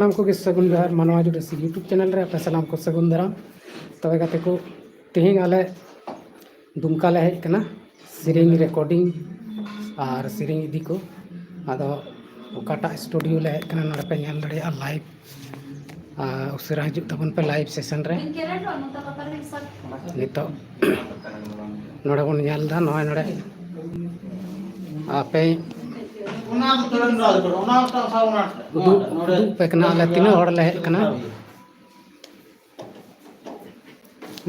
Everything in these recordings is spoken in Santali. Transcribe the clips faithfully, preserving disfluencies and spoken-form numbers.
ᱥᱟᱱᱟᱢ ᱠᱚᱜᱮ ᱥᱟᱹᱜᱩᱱ ᱡᱚᱦᱟᱨ, ᱢᱟᱱᱣᱟ ᱡᱩᱰᱟᱹᱥᱤ YouTube ᱪᱮᱱᱮᱞ ᱨᱮ ᱟᱯᱮ ᱥᱟᱱᱟᱢ ᱠᱚ ᱥᱟᱹᱜᱩᱱ ᱫᱟᱨᱟᱢ᱾ ᱛᱚᱵᱮ ᱜᱟᱛᱮ ᱠᱚ, ᱛᱮᱦᱮᱧ ᱟᱞᱮ ᱫᱩᱢᱠᱟ ᱞᱮ ᱦᱮᱡ ᱠᱟᱱᱟ, ᱥᱮᱨᱮᱧ ᱨᱮᱠᱚᱨᱰᱤᱝ ᱟᱨ ᱥᱮᱨᱮᱧ ᱤᱫᱤ ᱠᱚ᱾ ᱟᱫᱚ ᱚᱠᱟᱴᱟᱜ ᱥᱴᱩᱰᱤᱭᱳ ᱞᱮ ᱦᱮᱡ ᱠᱟᱱᱟ, ᱱᱚᱰᱮ ᱯᱮ ᱧᱮᱞ ᱫᱟᱲᱮᱭᱟᱜᱼᱟ ᱞᱟᱭᱤᱵᱷ᱾ ᱟᱨ ᱩᱥᱟᱹᱨᱟ ᱦᱤᱡᱩᱜ ᱛᱟᱵᱚᱱ ᱯᱮ ᱞᱟᱭᱤᱵᱷ ᱥᱮᱥᱚᱱ ᱨᱮ᱾ ᱱᱤᱛᱚᱜ ᱱᱚᱰᱮ ᱵᱚᱱ ᱧᱮᱞ ᱮᱫᱟ, ᱱᱚᱜᱼᱚᱭ ᱱᱚᱰᱮ ᱟᱯᱮ ᱚᱱᱟ ᱫᱚ ᱛᱚᱲᱮᱢ ᱨᱟᱲ ᱠᱚᱨᱚ, ᱚᱱᱟ ᱢᱤᱫᱴᱟᱝ ᱥᱟᱵ ᱚᱱᱟ ᱩᱫᱩᱜ, ᱱᱚᱰᱮ᱾ ᱩᱫᱩᱜ ᱯᱮ ᱠᱟᱱᱟ ᱟᱞᱮ ᱛᱤᱱᱟᱹᱜ ᱦᱚᱲ ᱞᱮ ᱦᱮᱡ ᱠᱟᱱᱟ᱾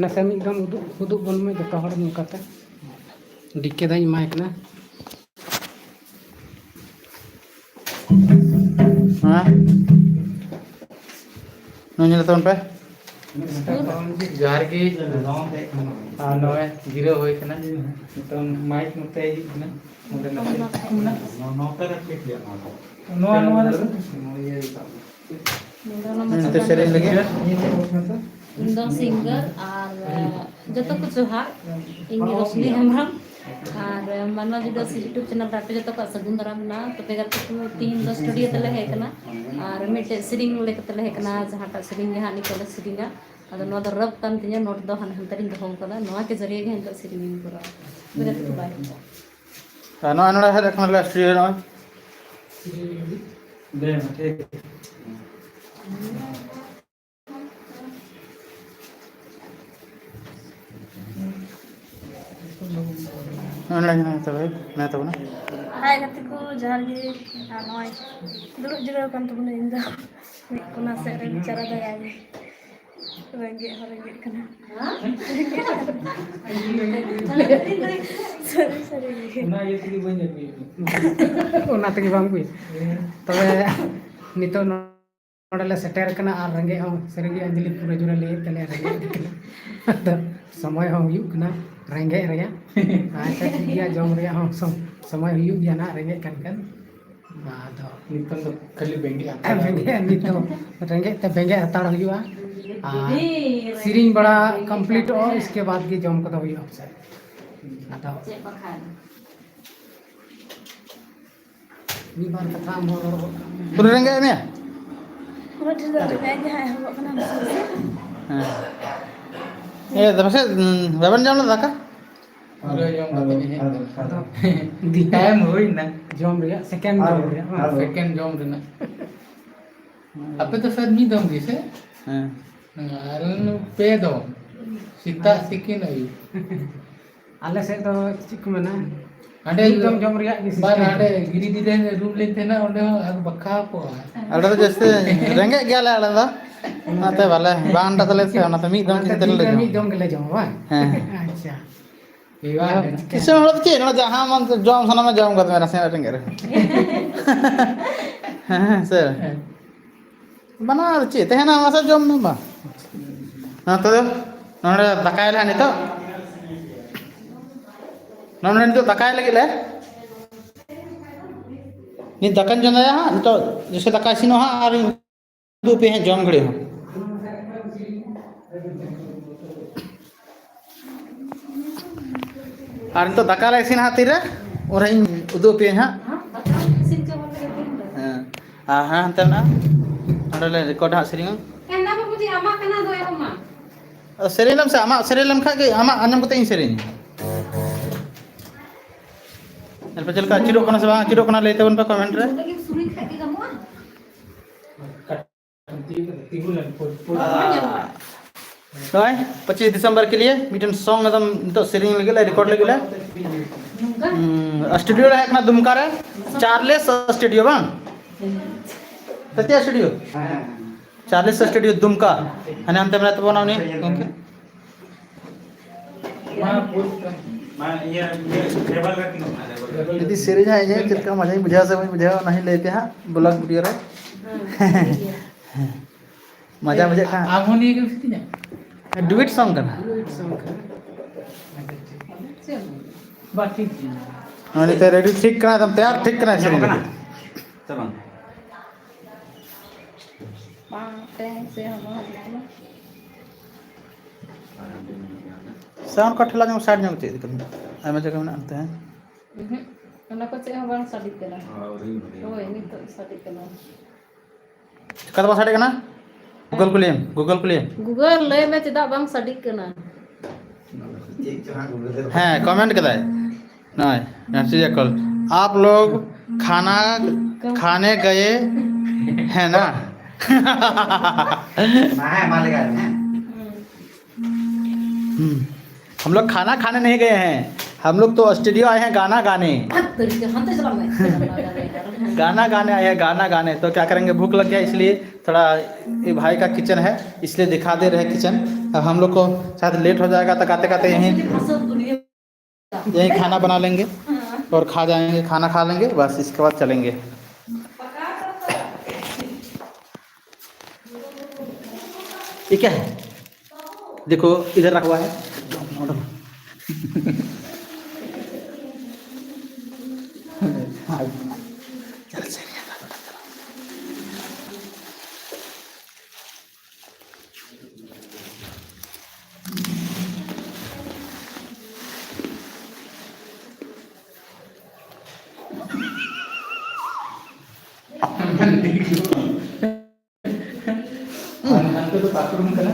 ᱱᱟᱥᱮ ᱢᱤᱫ ᱫᱚᱢ ᱩᱫᱩᱜ, ᱩᱫᱩᱜ ᱵᱚᱱ ᱢᱮ ᱡᱚᱛᱚ ᱦᱚᱲ ᱱᱚᱝᱠᱟᱛᱮ᱾ ᱰᱤᱠᱮ ᱫᱟᱧ ᱮᱢᱟᱭ ᱠᱟᱱᱟ᱾ ᱦᱮᱸ? ᱱᱚᱣᱟ ᱧᱮᱞ ᱛᱟᱵᱚᱱ ᱯᱮ᱾ ᱡᱚᱦᱟᱨ ᱜᱮ᱾ ᱟᱨ ᱱᱚᱜᱼᱚᱭ ᱡᱤᱨᱟᱹᱣ ᱦᱩᱭ ᱠᱟᱱᱟ᱾ ᱱᱤᱛᱚᱝ ᱢᱟᱭᱤᱠ ᱱᱚᱛᱮ ᱦᱤᱡᱩᱜ ᱠᱟᱱᱟ᱾ ᱱᱚᱛᱮ ᱨᱮ ᱴᱷᱤᱠ ᱜᱮᱭᱟ ᱱᱚᱣᱟ ᱫᱚ᱾ ᱱᱚᱣᱟ, ᱱᱚᱣᱟ ᱫᱚ ᱱᱚᱣᱟ ᱤᱭᱟᱹ ᱜᱮ ᱛᱟᱵᱚᱱ᱾ ᱱᱚᱰᱮ ᱚᱱᱟ ᱦᱩᱸ, ᱢᱟᱪᱮᱛᱟᱱᱤ ᱛᱚ ᱥᱮᱨᱮᱧ ᱞᱟᱹᱜᱤᱫ᱾ ᱤᱧ ᱫᱚ ᱥᱤᱝᱜᱟᱨ ᱟᱨ ᱡᱚᱛᱚ ᱠᱚ ᱡᱚᱦᱟᱨ᱾ ᱤᱧ ᱜᱮ ᱨᱚᱥᱢᱤ ᱦᱮᱢᱵᱨᱚᱢ ᱟᱨ ᱢᱟᱱᱣᱟ ᱡᱩᱰᱟᱹᱥᱤ YouTube ᱪᱮᱱᱮᱞ ᱨᱮ ᱟᱯᱮ ᱡᱚᱛᱚ ᱠᱚᱣᱟᱜ ᱥᱟᱹᱜᱩᱱ ᱫᱟᱨᱟᱢ ᱢᱮᱱᱟᱜᱼᱟ᱾ ᱛᱚᱵᱮ ᱜᱟᱛᱮ ᱠᱚ, ᱛᱤᱦᱤᱧ ᱫᱚ ᱥᱴᱩᱰᱤᱭᱳ ᱛᱮᱞᱮ ᱦᱮᱡ ᱟᱠᱟᱱᱟ ᱟᱨ ᱢᱤᱫᱴᱮᱡ ᱥᱮᱨᱮᱧ ᱞᱮᱠᱟ ᱛᱮᱞᱮ ᱦᱮᱡ ᱟᱠᱟᱱᱟ, ᱡᱟᱦᱟᱸᱴᱟᱜ ᱥᱮᱨᱮᱧ ᱜᱮ ᱦᱟᱸᱜ ᱱᱤᱛᱚᱜ ᱞᱮ ᱥᱮᱨᱮᱧᱟ᱾ ᱟᱫᱚ ᱱᱚᱣᱟ ᱫᱚ ᱨᱟᱯ ᱠᱟᱱ ᱛᱤᱧᱟᱹ, ᱱᱳᱴ ᱫᱚ ᱦᱟᱱᱮ ᱦᱟᱱᱛᱮ ᱨᱤᱧ ᱫᱚᱦᱚ ᱠᱟᱫᱟ, ᱱᱚᱣᱟ ᱠᱮ ᱡᱟᱹᱨᱤᱭᱟᱹ ᱜᱮ ᱱᱤᱛᱚᱜ ᱥᱮᱨᱮᱧ ᱤᱧ ᱠᱚᱨᱟᱣᱟ᱾ ᱛᱚᱵᱮ ᱜᱟᱛᱮ ᱠᱚ, ᱵᱟᱭ᱾ ᱟᱨ ᱱᱚᱜᱼᱚᱭ ᱱᱚᱰᱮ ᱦᱮᱡ ᱟᱠᱟᱱᱟᱞᱮ ᱥᱴᱩᱰᱤᱭᱳ ᱨᱮ ᱱᱚᱜᱼᱚᱭ᱾ ᱱᱚᱰᱮ ᱢᱮᱱᱟᱭ ᱛᱟᱵᱚᱱᱟ, ᱢᱮᱱᱟᱭ ᱛᱟᱵᱚᱱᱟ᱾ ᱦᱟᱭ ᱜᱟᱛᱮ ᱠᱚ, ᱡᱚᱦᱟᱨ ᱜᱮ᱾ ᱟᱨ ᱱᱚᱜᱼᱚᱭ ᱫᱩᱲᱩᱵ ᱡᱤᱨᱟᱹᱣ ᱟᱠᱟᱱ ᱛᱟᱵᱚᱱᱟ, ᱤᱧ ᱫᱚ ᱢᱤᱫ ᱠᱚᱱᱟ ᱥᱮᱫ ᱨᱮ ᱵᱮᱪᱟᱨᱟ ᱫᱟᱭᱟ ᱜᱮ᱾ ᱨᱮᱸᱜᱮᱡ ᱦᱚᱸ ᱨᱮᱸᱜᱮᱡ ᱠᱟᱱᱟ᱾ ᱥᱟᱹᱨᱤ, ᱥᱟᱹᱨᱤ ᱜᱮ᱾ ᱚᱱᱟ ᱤᱭᱟᱹ ᱛᱮᱜᱮ ᱵᱟᱹᱧ ᱟᱹᱜᱩᱭᱮᱫ ᱢᱮᱭᱟ᱾ ᱚᱱᱟ ᱛᱮᱜᱮ ᱵᱟᱝ ᱟᱹᱜᱩᱭ᱾ ᱛᱚᱵᱮ ᱱᱤᱛᱚᱜ ᱱᱚᱰᱮ ᱞᱮ ᱥᱮᱴᱮᱨ ᱠᱟᱱᱟ ᱟᱨ ᱨᱮᱸᱜᱮᱡ ᱦᱚᱸ ᱥᱟᱹᱨᱤᱜᱮ ᱟᱧᱡᱚᱞᱤ ᱯᱩᱨᱟᱹ ᱡᱳᱨᱮ ᱞᱟᱹᱭᱮᱫ ᱛᱟᱞᱮᱭᱟ, ᱨᱮᱸᱜᱮᱡ ᱠᱟᱱᱟ᱾ ᱟᱫᱚ ᱥᱚᱢᱚᱭ ᱦᱚᱸ ᱦᱩᱭᱩᱜ ᱠᱟᱱᱟ ᱨᱮᱸᱜᱮᱡ ᱨᱮᱭᱟᱜ᱾ ᱟᱪᱪᱷᱟ, ᱴᱷᱤᱠ ᱜᱮᱭᱟ, ᱡᱚᱢ ᱨᱮᱭᱟᱜ ᱦᱚᱸ ᱥᱚᱢ-, ᱥᱚᱢᱚᱭ ᱦᱩᱭᱩᱜ ᱜᱮᱭᱟ ᱱᱟᱦᱟᱜ, ᱨᱮᱸᱜᱮᱡ ᱠᱟᱱ ᱠᱷᱟᱱ᱾ ᱟᱫᱚ ᱱᱤᱛᱚᱝ ᱫᱚ ᱠᱷᱟᱹᱞᱤ ᱵᱮᱸᱜᱮᱫ ᱦᱟᱛᱟᱲ᱾ ᱵᱮᱸᱜᱮᱫ, ᱱᱤᱛᱚᱝ ᱨᱮᱸᱜᱮᱡ ᱛᱮ ᱵᱮᱸᱜᱮᱫ ᱦᱟᱛᱟᱲ ᱦᱩᱭᱩᱜᱼᱟ᱾ ᱟᱨ ᱥᱮᱨᱮᱧ ᱵᱟᱲᱟ ᱠᱚᱢᱯᱞᱤᱴᱚᱜᱼᱟ, ᱤᱥᱠᱮ ᱵᱟᱫᱽ ᱜᱮ ᱡᱚᱢ ᱠᱚᱫᱚ ᱦᱩᱭᱩᱜᱼᱟ ᱯᱟᱥᱮᱡ᱾ ᱟᱫᱚ ᱪᱮᱫ ᱵᱟᱠᱷᱟᱱ? ᱢᱤᱫ ᱵᱟᱨ ᱠᱟᱛᱷᱟ ᱟᱢ ᱦᱚᱸ ᱨᱚᱲ ᱜᱚᱫ ᱠᱟᱜ ᱢᱮ᱾ ᱯᱩᱨᱟᱹ ᱨᱮᱸᱜᱮᱡ ᱢᱮᱭᱟ? ᱩᱱᱟᱹᱜ ᱰᱷᱮᱨ ᱫᱚ ᱟᱹᱣᱨᱤ ᱯᱮ ᱡᱟᱦᱟᱸ ᱮᱦᱚᱵᱚᱜ ᱠᱟᱱᱟ, ᱱᱟᱥᱮ ᱱᱟᱥᱮ᱾ ᱦᱮᱸ᱾ ᱮ, ᱛᱚᱵᱮ ᱥᱮ, ᱩᱸ, ᱵᱟᱵᱮᱱ ᱡᱚᱢ ᱞᱮᱫᱟ ᱫᱟᱠᱟ? ᱯᱩᱨᱟᱹ ᱡᱚᱢ ᱠᱟᱛᱮ ᱜᱮ ᱦᱮᱡ ᱮᱱᱟ᱾ ᱴᱟᱭᱤᱢ ᱦᱩᱭᱱᱟ᱾ ᱡᱚᱢ ᱨᱮᱭᱟᱜ, ᱥᱮᱠᱮᱱᱰ ᱡᱚᱢ ᱨᱮᱭᱟᱜ, ᱵᱟᱝ? ᱥᱮᱠᱮᱱᱰ ᱡᱚᱢ ᱨᱮᱱᱟᱜ᱾ ᱟᱯᱮ ᱫᱚ ᱥᱟᱨ ᱢᱤᱫ ᱫᱚᱢ ᱜᱮ ᱥᱮ? ᱦᱮᱸ᱾ ᱦᱮᱸ, ᱟᱨ ᱯᱮ ᱫᱚᱢ᱾ ᱥᱮᱛᱟᱜ, ᱛᱤᱠᱤᱱ, ᱟᱹᱭᱩᱵ᱾ ᱟᱞᱮ ᱥᱮᱫ ᱫᱚ ᱪᱮᱫ ᱠᱚ ᱢᱮᱱᱟ? ᱦᱟᱸᱰᱮ ᱢᱤᱫ ᱫᱚᱢ ᱡᱚᱢ ᱨᱮᱭᱟᱜ ᱜᱮ ᱦᱟᱸᱰᱮ ᱥᱤᱥᱴᱮᱢ᱾ ᱜᱤᱨᱤᱰᱤ ᱨᱮ ᱨᱩᱢ ᱞᱮ ᱛᱟᱦᱮᱱᱟ, ᱚᱸᱰᱮ ᱦᱚᱸ ᱟᱨ ᱵᱟᱠᱷᱟᱣ ᱠᱚᱜᱼᱟ᱾ ᱟᱞᱮ ᱫᱚ ᱡᱟᱹᱥᱛᱤ ᱨᱮᱸᱜᱮᱡ ᱜᱮᱭᱟᱞᱮ ᱟᱞᱮ ᱫᱚ᱾ ᱚᱱᱟᱛᱮ ᱵᱟᱞᱮ, ᱵᱟᱝ ᱟᱱᱴᱟ ᱛᱟᱞᱮ ᱥᱮ, ᱚᱱᱟᱛᱮ ᱢᱤᱫ ᱫᱚᱢ ᱚᱱᱟᱛᱮ ᱪᱤᱱᱛᱟᱹ ᱫᱤᱱ ᱨᱮᱞᱮ ᱨᱮ ᱡᱚᱢᱟ᱾ ᱢᱤᱫ ᱫᱚᱢ ᱜᱮᱞᱮ ᱡᱚᱢᱟ, ᱵᱟᱝ? ᱦᱮᱸ᱾ ᱟᱪᱪᱷᱟ᱾ ᱠᱤᱥᱟᱹᱬ ᱦᱚᱲ ᱫᱚ ᱪᱮᱫ, ᱚᱱᱟ ᱡᱟᱦᱟᱸ ᱢᱚᱱ ᱡᱚᱢ ᱥᱟᱱᱟ ᱢᱮ, ᱡᱚᱢ ᱜᱚᱫ ᱢᱮ, ᱱᱟᱥᱮᱱᱟᱜ ᱨᱮᱸᱜᱮᱡ ᱨᱮᱦᱚᱸ᱾ ᱦᱮᱸ, ᱦᱮᱸ, ᱥᱮ? ᱦᱮᱸ᱾ ᱵᱟᱱᱟᱨ ᱪᱮᱫ ᱛᱟᱦᱮᱱᱟ, ᱢᱟᱥᱮ ᱡᱚᱢ ᱢᱮ ᱵᱟ᱾ ᱱᱚᱛᱮ ᱫᱚ, ᱱᱚᱰᱮ ᱫᱟᱠᱟᱭᱟᱞᱮ ᱦᱟᱸᱜ ᱱᱤᱛᱚᱜ᱾ ᱱᱚᱰᱮ ᱱᱤᱛᱚᱜ ᱫᱟᱠᱟᱭ ᱞᱟᱹᱜᱤᱫ ᱞᱮ᱾ ᱱᱤᱛ ᱫᱟᱠᱟᱧ ᱪᱚᱸᱫᱟᱭᱟ ᱦᱟᱸᱜ, ᱱᱤᱛᱚᱜ ᱡᱮᱭᱥᱮ ᱫᱟᱠᱟ ᱤᱥᱤᱱᱚᱜ ᱦᱟᱸᱜ, ᱟᱨ ᱩᱫᱩᱜ ᱟᱯᱮ ᱦᱟᱸᱜ ᱡᱚᱢ ᱜᱷᱟᱹᱲᱤᱡ ᱦᱚᱸ᱾ ᱟᱨ ᱱᱤᱛᱚᱜ ᱫᱟᱠᱟ ᱞᱮ ᱤᱥᱤᱱᱟ ᱦᱟᱸᱜ ᱛᱤᱨᱮ, ᱩᱱᱨᱮ ᱤᱧ ᱩᱫᱩᱜ ᱟᱯᱮᱭᱟᱹᱧ ᱦᱟᱸᱜ᱾ ᱦᱮᱸ, ᱟᱨ ᱦᱮᱸ, ᱦᱟᱱᱛᱮ ᱢᱮᱱᱟᱜᱼᱟ, ᱚᱸᱰᱮ ᱞᱮ ᱨᱮᱠᱚᱨᱰ ᱦᱟᱸᱜ ᱥᱮᱨᱮᱧ᱾ ᱦᱮᱸ, ᱚᱱᱟ ᱵᱟᱹᱵᱩ ᱡᱤ, ᱟᱢᱟᱜ ᱠᱟᱱᱟ ᱫᱚ, ᱮᱦᱚᱵ ᱢᱟ᱾ ᱥᱮᱨᱮᱧ ᱞᱮᱢ ᱥᱮ, ᱟᱢᱟᱜ ᱥᱮᱨᱮᱧ ᱞᱮᱢ ᱠᱷᱟᱡ ᱜᱮ, ᱟᱢᱟᱜ ᱟᱸᱡᱚᱢ ᱠᱟᱛᱮ ᱤᱧ ᱥᱮᱨᱮᱧᱟ᱾ ᱧᱮᱞ ᱯᱮ ᱪᱮᱫ ᱞᱮᱠᱟ ᱟᱹᱪᱩᱨᱚᱜ ᱠᱟᱱᱟ ᱥᱮ ᱵᱟᱝ ᱟᱹᱪᱩᱨᱚᱜ ᱠᱟᱱᱟ, ᱞᱟᱹᱭ ᱛᱟᱵᱚᱱ ᱯᱮ ᱠᱚᱢᱮᱱᱴ ᱨᱮ᱾ ᱱᱚᱰᱮ ᱜᱮᱢ ᱥᱩᱨᱩᱭ ᱠᱷᱟᱡ ᱜᱮ ᱜᱟᱱᱚᱜᱼᱟ᱾ ᱱᱚᱜᱼᱚᱭ ᱯᱚᱸᱪᱤᱥ ᱰᱤᱥᱮᱢᱵᱚᱨ ᱠᱮ ᱞᱤᱭᱮ ᱢᱤᱫᱴᱮᱱ ᱥᱚᱝ ᱮᱠᱫᱚᱢ ᱱᱤᱛᱚᱜ ᱥᱮᱨᱮᱧ ᱞᱟᱹᱜᱤᱫ ᱞᱮ, ᱨᱮᱠᱚᱨᱰ ᱞᱟᱹᱜᱤᱫ ᱞᱮ᱾ ᱱᱚᱝᱠᱟ? ᱦᱩᱸ, ᱥᱴᱩᱰᱤᱭᱳ ᱨᱮ ᱦᱮᱡ ᱠᱟᱱᱟ ᱫᱩᱢᱠᱟ ᱨᱮ, ᱪᱟᱨᱞᱮᱥ ᱥᱴᱩᱰᱤᱭᱳ ᱵᱟᱝ? ᱥᱟᱛᱭᱟ ᱥᱴᱩᱰᱤᱭᱳ? ᱪᱟᱨᱞᱮᱥ ᱥᱴᱩᱰᱤᱭᱳ ᱫᱩᱢᱠᱟ᱾ ᱦᱟᱱᱮ ᱦᱟᱱᱛᱮ ᱢᱮᱱᱟᱭ ᱛᱟᱵᱚᱱᱟ ᱩᱱᱤ ᱜᱚᱢᱠᱮ᱾ ᱢᱟ, ᱤᱭᱟᱹ, ᱤᱭᱟᱹ, ᱴᱮᱵᱚᱞ ᱨᱮ ᱛᱤᱸᱜᱩ ᱢᱮ, ᱴᱮᱵᱚᱞ ᱨᱮ᱾ ᱡᱩᱫᱤ ᱥᱮᱨᱮᱧ ᱦᱟᱸᱜ ᱤᱧ ᱪᱮᱫ ᱞᱮᱠᱟ ᱢᱚᱡᱟᱧ ᱵᱩᱡᱷᱟᱹᱣᱟ ᱥᱮ ᱵᱟᱹᱧ ᱵᱩᱡᱷᱟᱹᱣᱟ, ᱚᱱᱟ ᱦᱚᱸᱧ ᱞᱟᱹᱭ ᱟᱯᱮᱭᱟ ᱦᱟᱸᱜ ᱵᱞᱚᱜ ᱵᱷᱤᱰᱤᱭᱳ ᱨᱮ᱾ ᱦᱮᱸ, ᱴᱷᱤᱠ ᱜᱮᱭᱟ᱾ ᱢᱟᱡᱟ ᱵᱩᱡᱷᱟᱹᱜ ᱠᱷᱟᱱ᱾ ᱟᱢ ᱦᱚᱸ ᱱᱤᱭᱟᱹ ᱜᱮᱢ ᱥᱮᱨᱮᱧᱟ? ᱰᱩᱭᱮᱴ ᱥᱚᱝ ᱠᱟᱱᱟ᱾ ᱰᱩᱭᱮᱴ ᱥᱚᱝ ᱠᱟᱱᱟ᱾ ᱟᱪᱪᱷᱟ, ᱴᱷᱤᱠ ᱜᱮᱭᱟ᱾ ᱵᱟ, ᱴᱷᱤᱠ ᱜᱮᱭᱟ᱾ ᱱᱚᱜᱼᱚᱭ ᱱᱤᱛᱚᱜ ᱨᱮᱰᱤ ᱴᱷᱤᱠ ᱠᱟᱱᱟ, ᱮᱠᱫᱚᱢ ᱛᱮᱭᱟᱨ ᱴᱷᱤᱠ ᱠᱟᱱᱟᱭ ᱥᱮᱨᱮᱧ ᱞᱟᱹᱜᱤᱫ᱾ ᱥᱮ ᱵᱟᱝ? ᱵᱟᱝ, ᱛᱮᱦᱮᱧ ᱥᱮ ᱦᱚᱸ ᱵᱟᱝ ᱦᱩᱭᱩᱜ ᱠᱟᱱᱟ᱾ ᱥᱟᱣᱩᱱᱰ ᱠᱚ ᱴᱷᱮᱞᱟ ᱧᱚᱜ, ᱥᱟᱭᱤᱰ ᱧᱚᱜ ᱪᱮᱫ ᱠᱟᱱᱟ? ᱟᱭᱢᱟ ᱡᱟᱭᱜᱟ ᱢᱮᱱᱟᱜᱼᱟ ᱱᱚᱛᱮ᱾ ᱩᱦᱩᱸ, ᱚᱱᱟ ᱠᱚ ᱪᱮᱫ ᱦᱚᱸ ᱵᱟᱝ ᱥᱟᱰᱮ ᱠᱟᱱᱟ᱾ ᱦᱳᱭ, ᱱᱤᱛᱚᱜ ᱥᱟᱰᱮ ᱠᱟᱱᱟ᱾ ᱚᱠᱟ ᱫᱚ ᱵᱟᱝ ᱥᱟᱰᱮ ᱠᱟᱱᱟ? ᱜᱩᱜᱚᱞ ᱠᱩᱞᱤᱭᱮᱢ, ᱜᱩᱜᱚᱞ ᱠᱩᱞᱤᱭᱮᱢ᱾ ᱜᱩᱜᱚᱞ, ᱞᱟᱹᱭ ᱢᱮ ᱪᱮᱫᱟᱜ ᱵᱟᱝ ᱥᱟᱰᱮᱜ ᱠᱟᱱᱟ? ᱪᱮᱫ ᱪᱚ ᱦᱟᱸᱜ ᱜᱩᱜᱚᱞ ᱨᱮ᱾ ᱦᱮᱸ, ᱠᱚᱢᱮᱱᱴ ᱠᱟᱫᱟᱭ ᱱᱚᱜᱼᱚᱭ ᱱᱟᱨᱥᱤ ᱡᱟᱠᱚᱞ, "आप लोग खाना खाने गए हैं ना?" ᱢᱟ ᱦᱮᱸ, ᱢᱟ ᱞᱟᱹᱭ ᱠᱟᱜ ᱢᱮ, ᱦᱮᱸ᱾ हम्म। हम लोग खाना खाने नहीं गए हैं, हम लोग तो स्टूडियो आए हैं गाना गाने। ᱦᱟᱛ ᱛᱟᱹᱨᱤ ᱠᱟ, ᱦᱟᱱᱛᱮ ᱪᱟᱞᱟᱜ ᱢᱮ᱾ गाना गाने आए हैं, गाना गाने। तो क्या करेंगे, भूख लग गया, इसलिए थोड़ा, ये भाई का किचन है, इसलिए दिखा दे रहे हैं किचन। अब हम लोग को शायद लेट हो जाएगा, तो खाते खाते यहीं, यहीं खाना बना लेंगे और खा जाएंगे, खाना खा लेंगे, बस इसके बाद चलेंगे। ये क्या है? देखो, इधर रखा हुआ है। ᱟᱨ ᱦᱟᱱᱛᱮ ᱫᱚ ᱵᱟᱛᱷᱨᱩᱢ ᱠᱟᱱᱟ᱾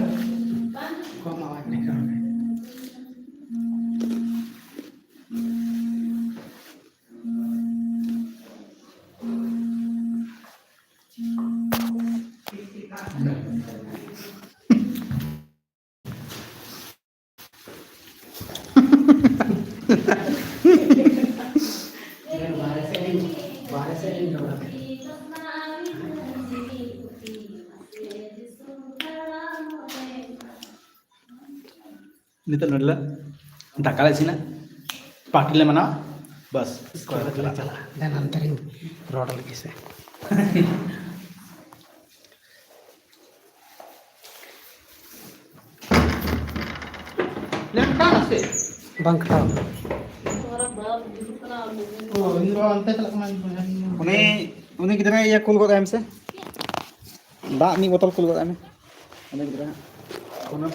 ᱱᱤᱛᱚᱜ ᱱᱚᱰᱮ ᱞᱮ ᱫᱟᱠᱟ ᱞᱮ ᱤᱥᱤᱱᱟ, ᱯᱟᱨᱴᱤ ᱞᱮ ᱢᱟᱱᱟᱣᱟ, ᱵᱟᱥ, ᱤᱥᱠᱮ ᱵᱟᱫ ᱞᱮ ᱪᱟᱞᱟᱜᱼᱟ᱾ ᱫᱮᱱ ᱦᱟᱱᱛᱮ ᱨᱤᱧ ᱨᱚᱲ ᱞᱟᱹᱜᱤᱫ ᱥᱮ᱾ ᱞᱮᱱ ᱠᱟᱱᱟ ᱥᱮ? ᱵᱟᱝ ᱠᱷᱟᱴᱟᱣ᱾ ᱚ, ᱤᱧ ᱫᱚ ᱚᱱᱛᱮ ᱪᱟᱞᱟᱜ ᱠᱟᱱᱟ᱾ ᱩᱱᱤ, ᱩᱱᱤ ᱜᱤᱫᱽᱨᱟᱹ ᱤᱭᱟᱹ ᱠᱩᱞ ᱜᱚᱫ ᱟᱭ ᱢᱮᱥᱮ᱾ ᱫᱟᱜ ᱢᱤᱫ ᱵᱚᱛᱚᱞ ᱠᱩᱞ ᱜᱚᱫ ᱟᱭ ᱢᱮ᱾ ᱩᱱᱤ ᱜᱤᱫᱽᱨᱟᱹ ᱦᱟᱸᱜ᱾ ᱚᱱᱟ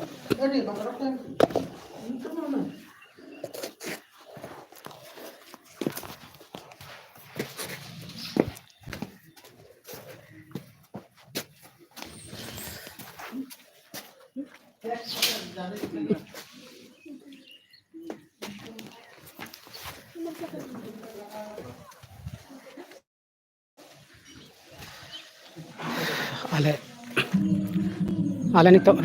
ᱟᱞᱮ ᱟᱞᱮ ᱱᱤᱛᱚᱜ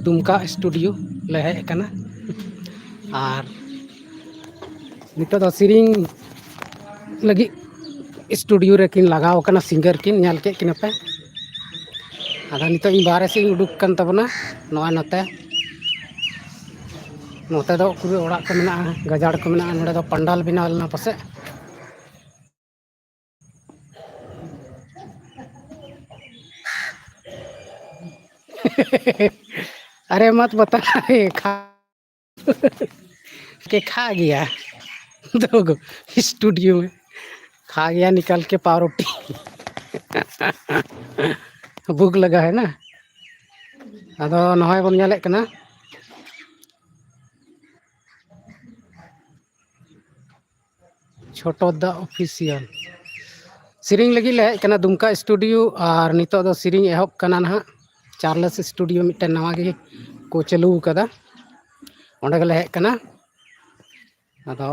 ᱫᱩᱢᱠᱟ ᱥᱴᱩᱰᱤᱭᱳ ᱞᱮ ᱦᱮᱡ ᱟᱠᱟᱱᱟ᱾ ᱟᱨ ᱱᱤᱛᱚᱜ ᱫᱚ ᱥᱮᱨᱮᱧ ᱞᱟᱹᱜᱤᱫ ᱥᱴᱩᱰᱤᱭᱳ ᱨᱮᱠᱤᱱ ᱞᱟᱜᱟᱣ ᱟᱠᱟᱱᱟ, ᱥᱤᱝᱜᱟᱨ ᱠᱤᱱ, ᱧᱮᱞ ᱠᱮᱫ ᱠᱤᱱᱟ ᱯᱮ᱾ ᱟᱫᱚ ᱱᱤᱛᱚᱜ ᱤᱧ ᱵᱟᱦᱨᱮ ᱥᱮᱫ ᱤᱧ ᱩᱰᱩᱠ ᱟᱠᱟᱱ ᱛᱟᱵᱚᱱᱟ, ᱱᱚᱜᱼᱚᱭ ᱱᱚᱛᱮ᱾ ᱱᱚᱛᱮ ᱫᱚ ᱯᱩᱨᱟᱹ ᱚᱲᱟᱜ ᱠᱚ ᱢᱮᱱᱟᱜᱼᱟ, ᱜᱟᱡᱟᱲ ᱠᱚ ᱢᱮᱱᱟᱜᱼᱟ᱾ ᱱᱚᱰᱮ ᱫᱚ ᱯᱟᱱᱰᱟᱞ ᱵᱮᱱᱟᱣ ᱞᱮᱱᱟ ᱯᱟᱥᱮᱡ᱾ अरे मत बता रे, खा के खा गया। देखो, स्टूडियो में खा गया निकाल के पावरोटी। भूख लगा है ना। ᱟᱫᱚ ᱱᱚᱜᱼᱚᱭ ᱵᱚᱱ ᱧᱮᱞᱮᱫ ᱠᱟᱱᱟ ᱪᱷᱳᱴᱳ ᱫᱟ ᱚᱯᱷᱤᱥᱤᱭᱟᱞ᱾ ᱥᱮᱨᱮᱧ ᱞᱟᱹᱜᱤᱫ ᱞᱮ ᱦᱮᱡ ᱠᱟᱱᱟ ᱫᱩᱢᱠᱟ ᱥᱴᱩᱰᱤᱭᱳ, ᱟᱨ ᱱᱤᱛᱚᱜ ᱫᱚ ᱥᱮᱨᱮᱧ ᱮᱦᱚᱵ ᱠᱟᱱᱟ ᱱᱟᱦᱟᱜ᱾ ᱪᱟᱨᱞᱮᱥ ᱥᱴᱩᱰᱤᱭᱳ ᱢᱤᱫᱴᱮᱱ ᱱᱟᱣᱟ ᱜᱮ ᱠᱚ ᱪᱟᱹᱞᱩ ᱟᱠᱟᱫᱟ, ᱚᱸᱰᱮ ᱜᱮᱞᱮ ᱦᱮᱡ ᱠᱟᱱᱟ᱾ ᱟᱫᱚ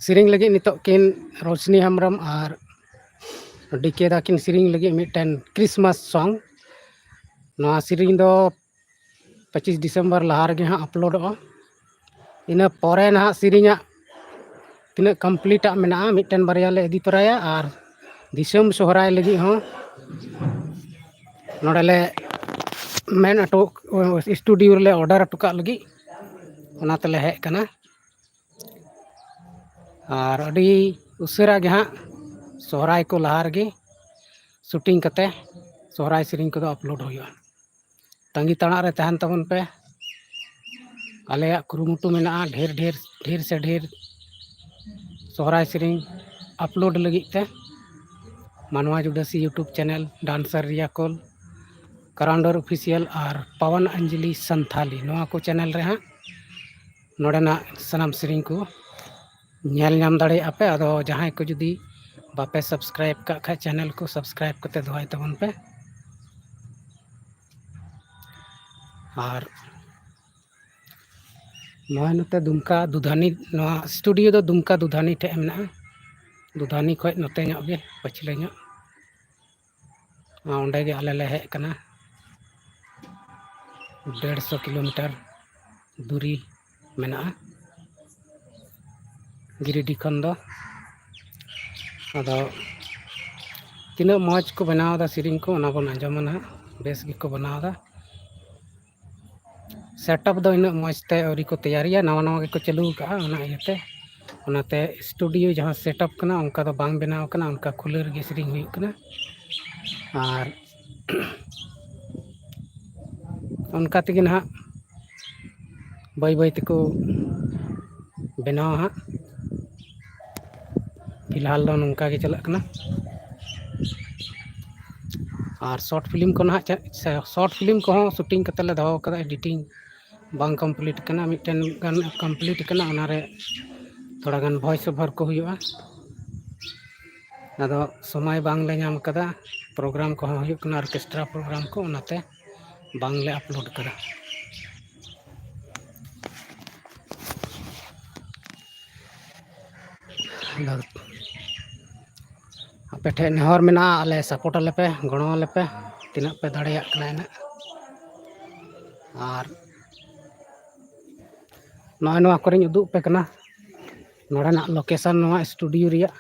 ᱥᱮᱨᱮᱧ ᱞᱟᱹᱜᱤᱫ ᱱᱤᱛᱚᱜ ᱠᱤᱱ ᱨᱳᱥᱱᱤ ᱦᱮᱢᱵᱨᱚᱢ ᱟᱨ ᱰᱤ ᱠᱮ ᱫᱟ ᱠᱤᱱ ᱥᱮᱨᱮᱧ ᱞᱟᱹᱜᱤᱫ ᱢᱤᱫᱴᱮᱱ ᱠᱨᱤᱥᱢᱟᱥ ᱥᱚᱝ᱾ ᱱᱚᱣᱟ ᱥᱮᱨᱮᱧ ᱫᱚ ᱯᱚᱸᱪᱤᱥ ᱰᱤᱥᱮᱢᱵᱚᱨ ᱞᱟᱦᱟ ᱨᱮᱜᱮ ᱦᱟᱸᱜ ᱟᱯᱞᱳᱰᱚᱜᱼᱟ᱾ ᱤᱱᱟᱹ ᱯᱚᱨᱮ ᱱᱟᱦᱟᱜ ᱥᱮᱨᱮᱧᱟᱜ ᱛᱤᱱᱟᱹᱜ ᱠᱚᱢᱯᱞᱤᱴᱟᱜ ᱢᱮᱱᱟᱜᱼᱟ, ᱢᱤᱫᱴᱮᱱ ᱵᱟᱨᱭᱟ ᱞᱮ ᱤᱫᱤ ᱛᱚᱨᱟᱭᱟ, ᱟᱨ ᱫᱤᱥᱚᱢ ᱥᱚᱦᱨᱟᱭ ᱞᱟᱹᱜᱤᱫ ᱦᱚᱸ ᱱᱚᱰᱮ ᱞᱮ ᱢᱮᱱ ᱦᱚᱴᱚ, ᱥᱴᱩᱰᱤᱭᱳ ᱨᱮᱞᱮ ᱚᱰᱟᱨ ᱦᱚᱴᱚ ᱠᱟᱜ ᱞᱟᱹᱜᱤᱫ, ᱚᱱᱟ ᱛᱮᱞᱮ ᱦᱮᱡ ᱠᱟᱱᱟ᱾ ᱟᱨ ᱟᱹᱰᱤ ᱩᱥᱟᱹᱨᱟ ᱜᱮ ᱦᱟᱸᱜ ᱥᱚᱦᱨᱟᱭ ᱠᱚ ᱞᱟᱦᱟ ᱨᱮᱜᱮ ᱥᱩᱴᱤᱝ ᱠᱟᱛᱮ ᱥᱚᱦᱨᱟᱭ ᱥᱮᱨᱮᱧ ᱠᱚᱫᱚ ᱟᱯᱞᱳᱰ ᱦᱩᱭᱩᱜᱼᱟ᱾ ᱛᱟᱺᱜᱤ ᱛᱟᱲᱟᱜ ᱨᱮ ᱛᱟᱦᱮᱱ ᱛᱟᱵᱚᱱ ᱯᱮ᱾ ᱟᱞᱮᱭᱟᱜ ᱠᱩᱨᱩᱢᱩᱴᱩ ᱢᱮᱱᱟᱜᱼᱟ ᱰᱷᱮᱨ ᱰᱷᱮᱨ, ᱰᱷᱮᱨ ᱥᱮ ᱰᱷᱮᱨ ᱥᱚᱦᱨᱟᱭ ᱥᱮᱨᱮᱧ ᱟᱯᱞᱳᱰ ᱞᱟᱹᱜᱤᱫ ᱛᱮ᱾ ᱢᱟᱱᱣᱟ ᱡᱩᱰᱟᱹᱥᱤ YouTube ᱪᱮᱱᱮᱞ, ᱰᱟᱱᱥᱟᱨ ᱨᱤᱭᱟ ᱠᱳᱞ, ᱠᱟᱨᱟᱱᱰᱚᱨ ᱚᱯᱷᱤᱥᱤᱭᱟᱞ ᱟᱨ ᱯᱟᱣᱟᱱ ᱟᱧᱡᱞᱤ ᱥᱟᱱᱛᱷᱟᱞᱤ, ᱱᱚᱣᱟ ᱠᱚ ᱪᱮᱱᱮᱞ ᱨᱮ ᱦᱟᱸᱜ ᱱᱚᱰᱮᱱᱟᱜ ᱥᱟᱱᱟᱢ ᱥᱮᱨᱮᱧ ᱠᱚ ᱧᱮᱞ ᱧᱟᱢ ᱫᱟᱲᱮᱭᱟᱜᱼᱟ ᱯᱮ᱾ ᱟᱫᱚ ᱡᱟᱦᱟᱸᱭ ᱠᱚ ᱡᱩᱫᱤ ᱵᱟᱯᱮ ᱥᱟᱵᱥᱠᱨᱟᱭᱤᱵ ᱠᱟᱜ ᱠᱷᱟᱡ ᱪᱮᱱᱮᱞ ᱠᱚ ᱥᱟᱵᱥᱠᱨᱟᱭᱤᱵ ᱠᱟᱛᱮ ᱫᱚᱦᱚᱭ ᱛᱟᱵᱚᱱ ᱯᱮ᱾ ᱟᱨ ᱱᱚᱜᱼᱚᱭ ᱱᱚᱛᱮ ᱫᱩᱢᱠᱟ ᱫᱩᱫᱷᱟᱱᱤ, ᱱᱚᱣᱟ ᱥᱴᱩᱰᱤᱭᱳ ᱫᱚ ᱫᱩᱢᱠᱟ ᱫᱩᱫᱷᱟᱱᱤ ᱴᱷᱮᱡ ᱢᱮᱱᱟᱜᱼᱟ᱾ ᱫᱩᱫᱷᱟᱱᱤ ᱠᱷᱚᱡ ᱱᱚᱛᱮ ᱧᱚᱜ ᱜᱮ, ᱯᱟᱹᱪᱷᱞᱟᱹ ᱧᱚᱜ᱾ ᱟᱨ ᱚᱸᱰᱮ ᱜᱮ ᱟᱞᱮ ᱞᱮ ᱦᱮᱡ ᱠᱟᱱᱟ᱾ ᱰᱮᱲᱥᱚ ᱠᱤᱞᱳᱢᱤᱴᱟᱨ ᱫᱩᱨᱤ ᱢᱮᱱᱟᱜᱼᱟ ᱜᱤᱨᱤᱰᱤ ᱠᱷᱚᱱ ᱫᱚ᱾ ᱟᱫᱚ ᱛᱤᱱᱟᱹᱜ ᱢᱚᱡᱽ ᱠᱚ ᱵᱮᱱᱟᱣ ᱮᱫᱟ ᱥᱮᱨᱮᱧ ᱠᱚ, ᱚᱱᱟ ᱵᱚᱱ ᱟᱸᱡᱚᱢᱟ ᱱᱟᱦᱟᱜ᱾ ᱵᱮᱥ ᱜᱮᱠᱚ ᱵᱮᱱᱟᱣ ᱮᱫᱟ᱾ ᱥᱮᱴᱟᱯ ᱫᱚ ᱤᱱᱟᱹᱜ ᱢᱚᱡᱽ ᱛᱮ ᱟᱹᱣᱨᱤ ᱠᱚ ᱛᱮᱭᱟᱨᱤᱭᱟ, ᱱᱟᱣᱟ ᱱᱟᱣᱟ ᱜᱮᱠᱚ ᱪᱟᱹᱞᱩ ᱟᱠᱟᱫᱼᱟ᱾ ᱚᱱᱟ ᱤᱭᱟᱹᱛᱮ, ᱚᱱᱟᱛᱮ ᱥᱴᱩᱰᱤᱭᱳ ᱡᱟᱦᱟᱸ ᱥᱮᱴᱟᱯ ᱠᱟᱱᱟ, ᱚᱱᱠᱟ ᱫᱚ ᱵᱟᱝ ᱵᱮᱱᱟᱣ ᱠᱟᱱᱟ, ᱚᱱᱠᱟ ᱠᱷᱩᱞᱟᱹ ᱨᱮᱜᱮ ᱥᱮᱨᱮᱧ ᱦᱩᱭᱩᱜ ᱠᱟᱱᱟ᱾ ᱟᱨ ᱚᱱᱠᱟ ᱛᱮᱜᱮ ᱱᱟᱦᱟᱜ ᱵᱟᱹᱭ ᱵᱟᱹᱭ ᱛᱮᱠᱚ ᱵᱮᱱᱟᱣᱟ ᱦᱟᱸᱜ᱾ ᱯᱷᱤᱞᱦᱟᱞ ᱫᱚ ᱱᱚᱝᱠᱟ ᱜᱮ ᱪᱟᱞᱟᱜ ᱠᱟᱱᱟ᱾ ᱟᱨ ᱥᱚᱨᱴ ᱯᱷᱤᱞᱢ ᱠᱚ ᱱᱟᱦᱟᱜ ᱪᱮᱫ, ᱥᱮ ᱥᱚᱨᱴ ᱯᱷᱤᱞᱢ ᱠᱚᱦᱚᱸ ᱥᱩᱴᱤᱝ ᱠᱟᱛᱮ ᱞᱮ ᱫᱚᱦᱚ ᱠᱟᱫᱟ, ᱮᱰᱤᱴᱤᱝ ᱵᱟᱝ ᱠᱚᱢᱯᱞᱤᱴ ᱠᱟᱱᱟ, ᱢᱤᱫᱴᱮᱱ ᱜᱟᱱ ᱠᱚᱢᱯᱞᱤᱴ ᱠᱟᱱᱟ, ᱚᱱᱟᱨᱮ ᱛᱷᱚᱲᱟ ᱜᱟᱱ ᱵᱷᱚᱭᱮᱥ ᱳᱵᱷᱟᱨ ᱠᱚ ᱦᱩᱭᱩᱜᱼᱟ᱾ ᱟᱫᱚ ᱥᱚᱢᱚᱭ ᱵᱟᱝ ᱞᱮ ᱧᱟᱢ ᱠᱟᱫᱟ, ᱯᱨᱳᱜᱨᱟᱢ ᱠᱚᱦᱚᱸ ᱦᱩᱭᱩᱜ ᱠᱟᱱᱟ, ᱚᱨᱠᱮᱥᱴᱨᱟ ᱯᱨᱳᱜᱨᱟᱢ ᱠᱚ, ᱚᱱᱟᱛᱮ ᱵᱟᱝ ᱞᱮ ᱟᱯᱞᱳᱰ ᱠᱟᱫᱟ᱾ ᱟᱫᱚ ᱟᱯᱮ ᱴᱷᱮᱱ ᱱᱮᱦᱚᱨ ᱢᱮᱱᱟᱜᱼᱟ, ᱟᱞᱮ ᱥᱟᱯᱳᱨᱴ ᱟᱞᱮ ᱯᱮ, ᱜᱚᱲᱚ ᱟᱞᱮ ᱯᱮ, ᱛᱤᱱᱟᱹᱜ ᱯᱮ ᱫᱟᱲᱮᱭᱟᱜ ᱠᱟᱱᱟ ᱤᱱᱟᱹᱜ᱾ ᱟᱨ ᱱᱚᱜᱼᱚᱭ ᱱᱚᱣᱟ ᱠᱚᱨᱮᱧ ᱩᱫᱩᱜ ᱟᱯᱮ ᱠᱟᱱᱟ, ᱱᱚᱰᱮᱱᱟᱜ ᱞᱳᱠᱮᱥᱚᱱ, ᱱᱚᱣᱟ ᱥᱴᱩᱰᱤᱭᱳ ᱨᱮᱭᱟᱜ᱾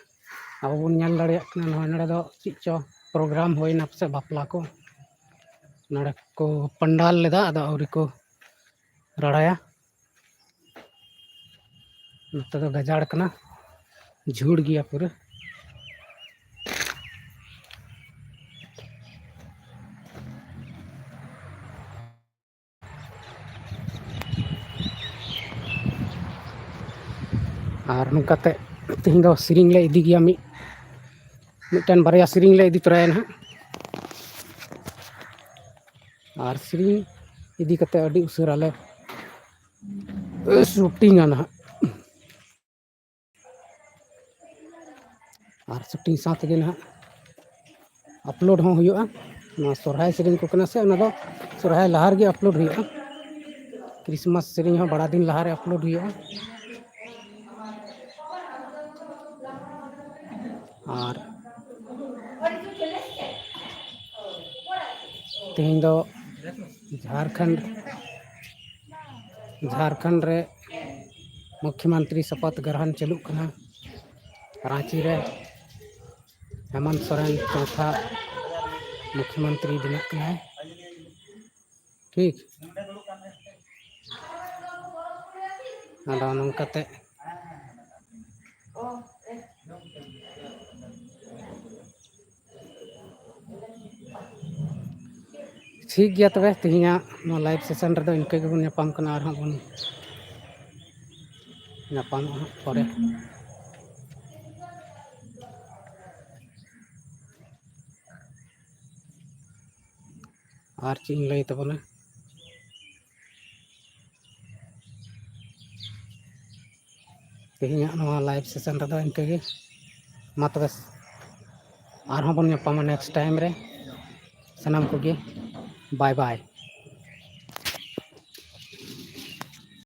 ᱟᱵᱚ ᱵᱚᱱ ᱧᱮᱞ ᱫᱟᱲᱮᱭᱟᱜ ᱠᱟᱱᱟ, ᱱᱚᱜᱼᱚᱭ ᱱᱚᱰᱮ ᱫᱚ ᱪᱮᱫ ᱪᱚ ᱯᱨᱳᱜᱨᱟᱢ ᱦᱩᱭᱱᱟ ᱯᱟᱥᱮᱡ, ᱵᱟᱯᱞᱟ ᱠᱚ᱾ ᱱᱚᱰᱮ ᱠᱚ ᱯᱟᱱᱰᱟᱞ ᱞᱮᱫᱟ, ᱟᱫᱚ ᱟᱹᱣᱨᱤ ᱠᱚ ᱨᱟᱲᱟᱭᱟ᱾ ᱱᱚᱛᱮ ᱫᱚ ᱜᱟᱡᱟᱲ ᱠᱟᱱᱟ, ᱡᱷᱩᱲ ᱜᱮᱭᱟ ᱯᱩᱨᱟᱹ᱾ ᱟᱨ ᱱᱚᱝᱠᱟᱛᱮ ᱛᱮᱦᱮᱧ ᱫᱚ ᱥᱮᱨᱮᱧ ᱞᱮ ᱤᱫᱤ ᱜᱮᱭᱟ, ᱢᱤᱫ ᱢᱤᱫᱴᱮᱱ ᱵᱟᱨᱭᱟ ᱥᱮᱨᱮᱧ ᱞᱮ ᱤᱫᱤ ᱛᱚᱨᱟᱭᱟ ᱱᱟᱦᱟᱜ᱾ ᱟᱨ ᱥᱮᱨᱮᱧ ᱤᱫᱤ ᱠᱟᱛᱮ ᱟᱹᱰᱤ ᱩᱥᱟᱹᱨᱟ ᱞᱮ ᱥᱩᱴᱤᱝᱟ ᱱᱟᱦᱟᱜ᱾ ᱟᱨ ᱥᱩᱴᱤᱝ ᱥᱟᱶ ᱛᱮᱜᱮ ᱱᱟᱦᱟᱜ ᱟᱯᱞᱳᱰ ᱦᱚᱸ ᱦᱩᱭᱩᱜᱼᱟ᱾ ᱱᱚᱣᱟ ᱥᱚᱨᱦᱟᱭ ᱥᱮᱨᱮᱧ ᱠᱚ ᱠᱟᱱᱟ ᱥᱮ, ᱚᱱᱟ ᱫᱚ ᱥᱚᱨᱦᱟᱭ ᱞᱟᱦᱟ ᱨᱮᱜᱮ ᱟᱯᱞᱳᱰ ᱦᱩᱭᱩᱜᱼᱟ᱾ ᱠᱨᱤᱥᱢᱟᱥ ᱥᱮᱨᱮᱧ ᱦᱚᱸ ᱵᱟᱲᱟ ᱫᱤᱱ ᱞᱟᱦᱟ ᱨᱮ ᱟᱯᱞᱳᱰ ᱦᱩᱭᱩᱜᱼᱟ᱾ ᱟᱨ ᱛᱮᱦᱮᱧ ᱫᱚ ᱡᱷᱟᱲᱠᱷᱚᱸᱰ, ᱡᱷᱟᱲᱠᱷᱚᱸᱰ ᱨᱮ ᱢᱩᱠᱷᱭᱚᱢᱚᱱᱛᱨᱤ ᱥᱚᱯᱚᱛ ᱜᱨᱚᱦᱚᱱ ᱪᱟᱹᱞᱩᱜ ᱠᱟᱱᱟ ᱨᱟᱸᱪᱤ ᱨᱮ᱾ ᱦᱮᱢᱚᱱᱛ ᱥᱚᱨᱮᱱ ᱪᱚᱣᱛᱷᱟ ᱢᱩᱠᱷᱭᱚᱢᱚᱱᱛᱨᱤ ᱵᱮᱱᱟᱜ ᱠᱟᱱᱟᱭ᱾ ᱴᱷᱤᱠ, ᱟᱫᱚ ᱱᱚᱝᱠᱟᱛᱮ ᱴᱷᱤᱠ ᱜᱮᱭᱟ᱾ ᱛᱚᱵᱮ ᱛᱮᱦᱮᱧᱟᱜ ᱱᱚᱣᱟ ᱞᱟᱭᱤᱵᱷ ᱥᱮᱥᱚᱱ ᱨᱮᱫᱚ ᱤᱱᱠᱟᱹ ᱜᱮᱵᱚᱱ ᱧᱟᱯᱟᱢ ᱠᱟᱱᱟ, ᱟᱨᱦᱚᱸ ᱵᱚᱱ ᱧᱟᱯᱟᱢᱚᱜᱼᱟ ᱦᱟᱸᱜ ᱯᱚᱨᱮ᱾ ᱟᱨ ᱪᱮᱫ ᱤᱧ ᱞᱟᱹᱭ ᱛᱟᱵᱚᱱᱟ, ᱛᱮᱦᱮᱧᱟᱜ ᱱᱚᱣᱟ ᱞᱟᱭᱤᱵᱷ ᱥᱮᱥᱚᱱ ᱨᱮᱫᱚ ᱤᱱᱠᱟᱹ ᱜᱮ᱾ ᱢᱟ ᱛᱚᱵᱮ, ᱟᱨᱦᱚᱸ ᱵᱚᱱ ᱧᱟᱯᱟᱢᱟ ᱱᱮᱠᱥᱴ ᱴᱟᱭᱤᱢ ᱨᱮ᱾ ᱥᱟᱱᱟᱢ ᱠᱚᱜᱮ ᱵᱟᱭ ᱵᱟᱭ᱾